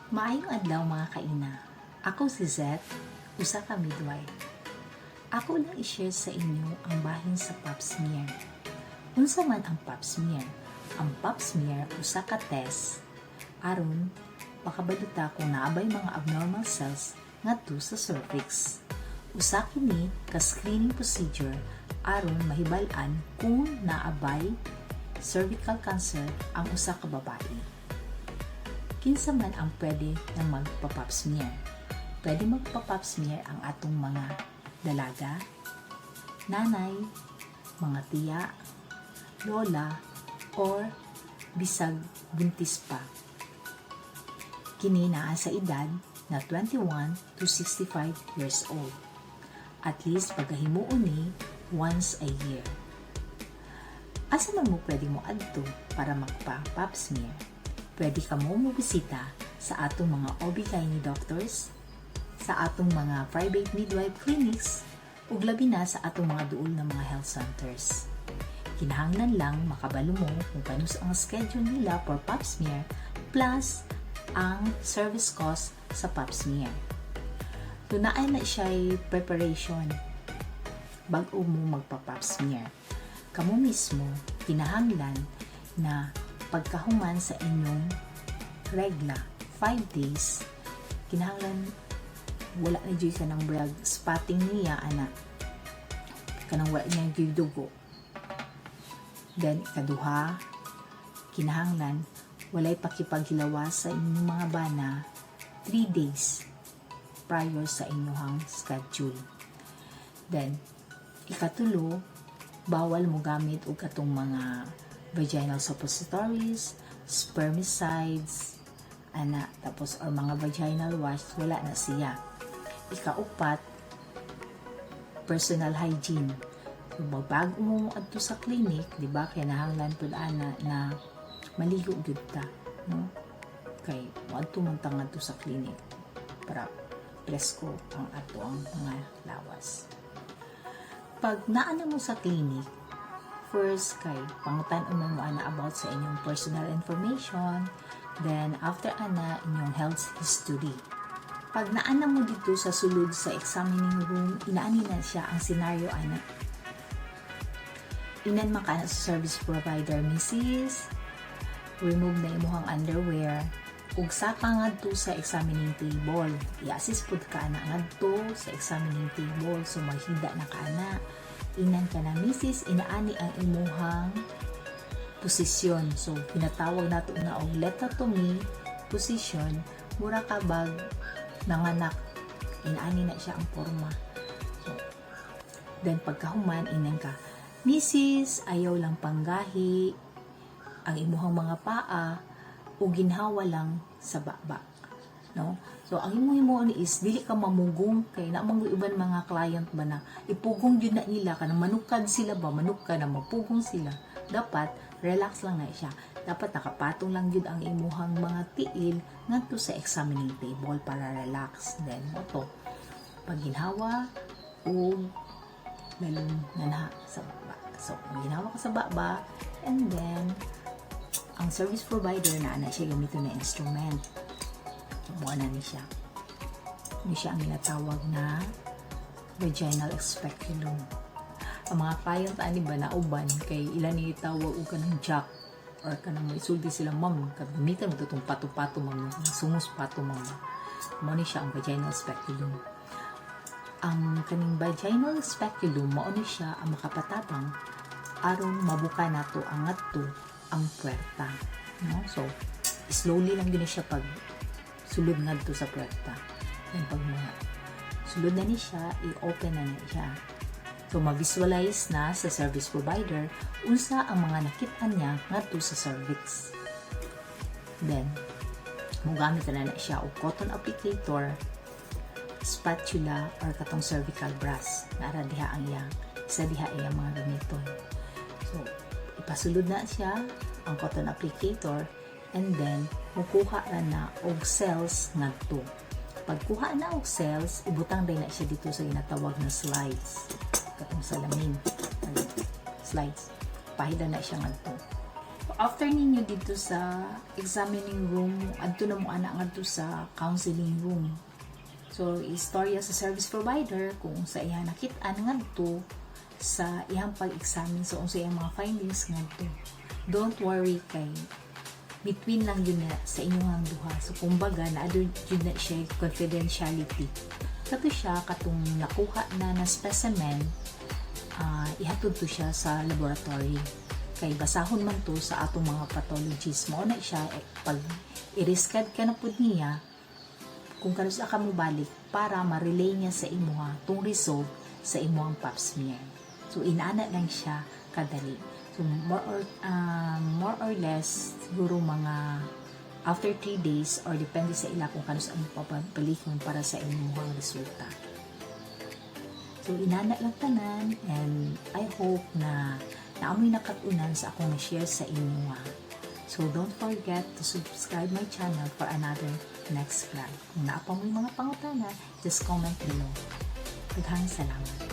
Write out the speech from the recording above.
Maayong adlaw, mga kaina. Ako si Zet, usa ka midwife. Ako lang i-share sa inyo ang bahin sa Pap smear. Unsa man ang Pap smear? Ang Pap smear usa ka test aron makabalo ta kung naa bay mga abnormal cells ngadto sa cervix. Usa kini ka screening procedure aron mahibal-an kung naa bay cervical cancer ang usa ka babae. Kinsa man ang pwede na magpa-Pap smear? Pwede magpa-Pap smear ang atong mga dalaga, nanay, mga tiya, lola, or bisag buntis pa. Kini naa sa edad na 21 to 65 years old. At least pagahimuon ni once a year. Asa man mo pwede mo adto para magpa-Pap smear? Pwede ka mo mobisita sa atong mga OB-GYN doctors, sa atong mga private midwife clinics, ug labi na sa atong mga duol na mga health centers. Kinahanglan lang makabalo mo kung kanus ang schedule nila for Pap smear plus ang service cost sa Pap smear. Tunaan na siya preparation bago mo magpa-Pap smear. Kamo mismo, kinahanglan na pagkahuman sa inyong regla, 5 days, kinahanglan wala na jud ka ng brag spotting niya ana, kanang wala niya jud dugo. Then ikaduha, kinahanglan walay pakipaghilawas sa inyong mga bana 3 days prior sa inyong schedule. Then ikatulo, bawal mo gamit og katong mga vaginal suppositories, spermicides, ana, tapos or mga vaginal wash, wala na siya. Ikaupat, personal hygiene. So, bago mo adto sa clinic, di ba, kinahanglan pud ana na maligo gyud ta, no? Kay moadto man ta ngadto sa clinic para presko ang ato ang mga lawas. Pag naa na mo sa clinic, first kay pangutan-on mo ana about sa inyong personal information, then after ana, inyong health history. Pag naa na mo dito sa sulod sa examining room, inaani na siya ang scenario ana. Ingnan man ka na sa service provider, "Mrs., remove na imuhang underwear ug saka ngadto sa examining table." I-assist pud ka ana ngadto sa examining table. So maghida na ka ana. Ingnan ka na, "Mrs., inaani ang imuhang posisyon." So ginatawag nato na og lithotomy position, mura ka bag nanganak. Inaani na siya ang forma. So, then pagkahuman, ingnan ka, "Mrs., ayaw lang panggahi ang imuhang mga paa o ginhawa lang sa baba." No? So, ang imong himuon is dili ka mamugong kay na mga iban mga client ba na ipugong jud na nila, kanang manukad sila ba, manukad na mapugong sila. Dapat relax lang na siya. Dapat nakapatong lang jud ang imuhang mga tiil ngadto sa examining table para relax. Then mo to pag ginhawa ug lalong nana sa baba. So, ginhawa ka sa baba and then ang service provider na ana siya gamiton na instrument. So, mo na ni siya. Ni siya ang ginatawag na vaginal speculum. Ang mga client ani ba na uban kay ilan ni tawag og kanang jack or kanang may sulti sila, "Ma'am, gamitan mo itong pato-pato, ma'am, sungos pato, ma'am." Mao ni siya ang vaginal speculum. Ang kaning vaginal speculum, mao ni siya ang makapatabang aron mabuka nato ang ngadto ang puwerta, no? So slowly lang din siya pag sulod ngadto sa puwerta. Then pag mga sulod na ni siya, i-open na ni siya. So ma-visualize na sa service provider unsa ang mga nakit-an niya ngadto sa cervix. Then mogamit na na siya og cotton applicator, spatula or katong cervical brush. Nara diha ang iyang isa diha iyang mga gamiton. So ipasulod na siya ang cotton applicator and then mukuha ra na og cells ngadto. Pagkuha na og cells, ibutang din na siya dito sa ginatawag na slides, katong salamin slides. Pahida na siya ngadto. After ninyo dito sa examining room, adto na mo ana ngadto sa counseling room. So, istorya sa service provider kung sa iyang nakit-an ngadto sa iyang pag-examine, so unsa iyang mga findings ngadto. Don't worry kay between lang yun na sa inyong duha. So, kumbaga, naa jud na siya confidentiality. Kato siya, katong nakuha na na specimen, ihatod to siya sa laboratory. Kay basahon man to sa atong mga pathologists. Mao na siya, eh, pag i-resched ka na pud niya, kung kanus-a ka mo balik para ma-relay niya sa imuha tong result sa imuhang Pap smear. So inana lang siya kadali. So more or less siguro mga after 3 days or depende sa ila kung kanus-a mo papabalikon para sa imuhang resulta. So inana lang tanan and I hope na naa moy nakat-unan sa akong na-share sa inyo ha. So don't forget to subscribe my channel for another next vlog. Kung naa pa moy mga pangutana, just comment below. Daghang salamat.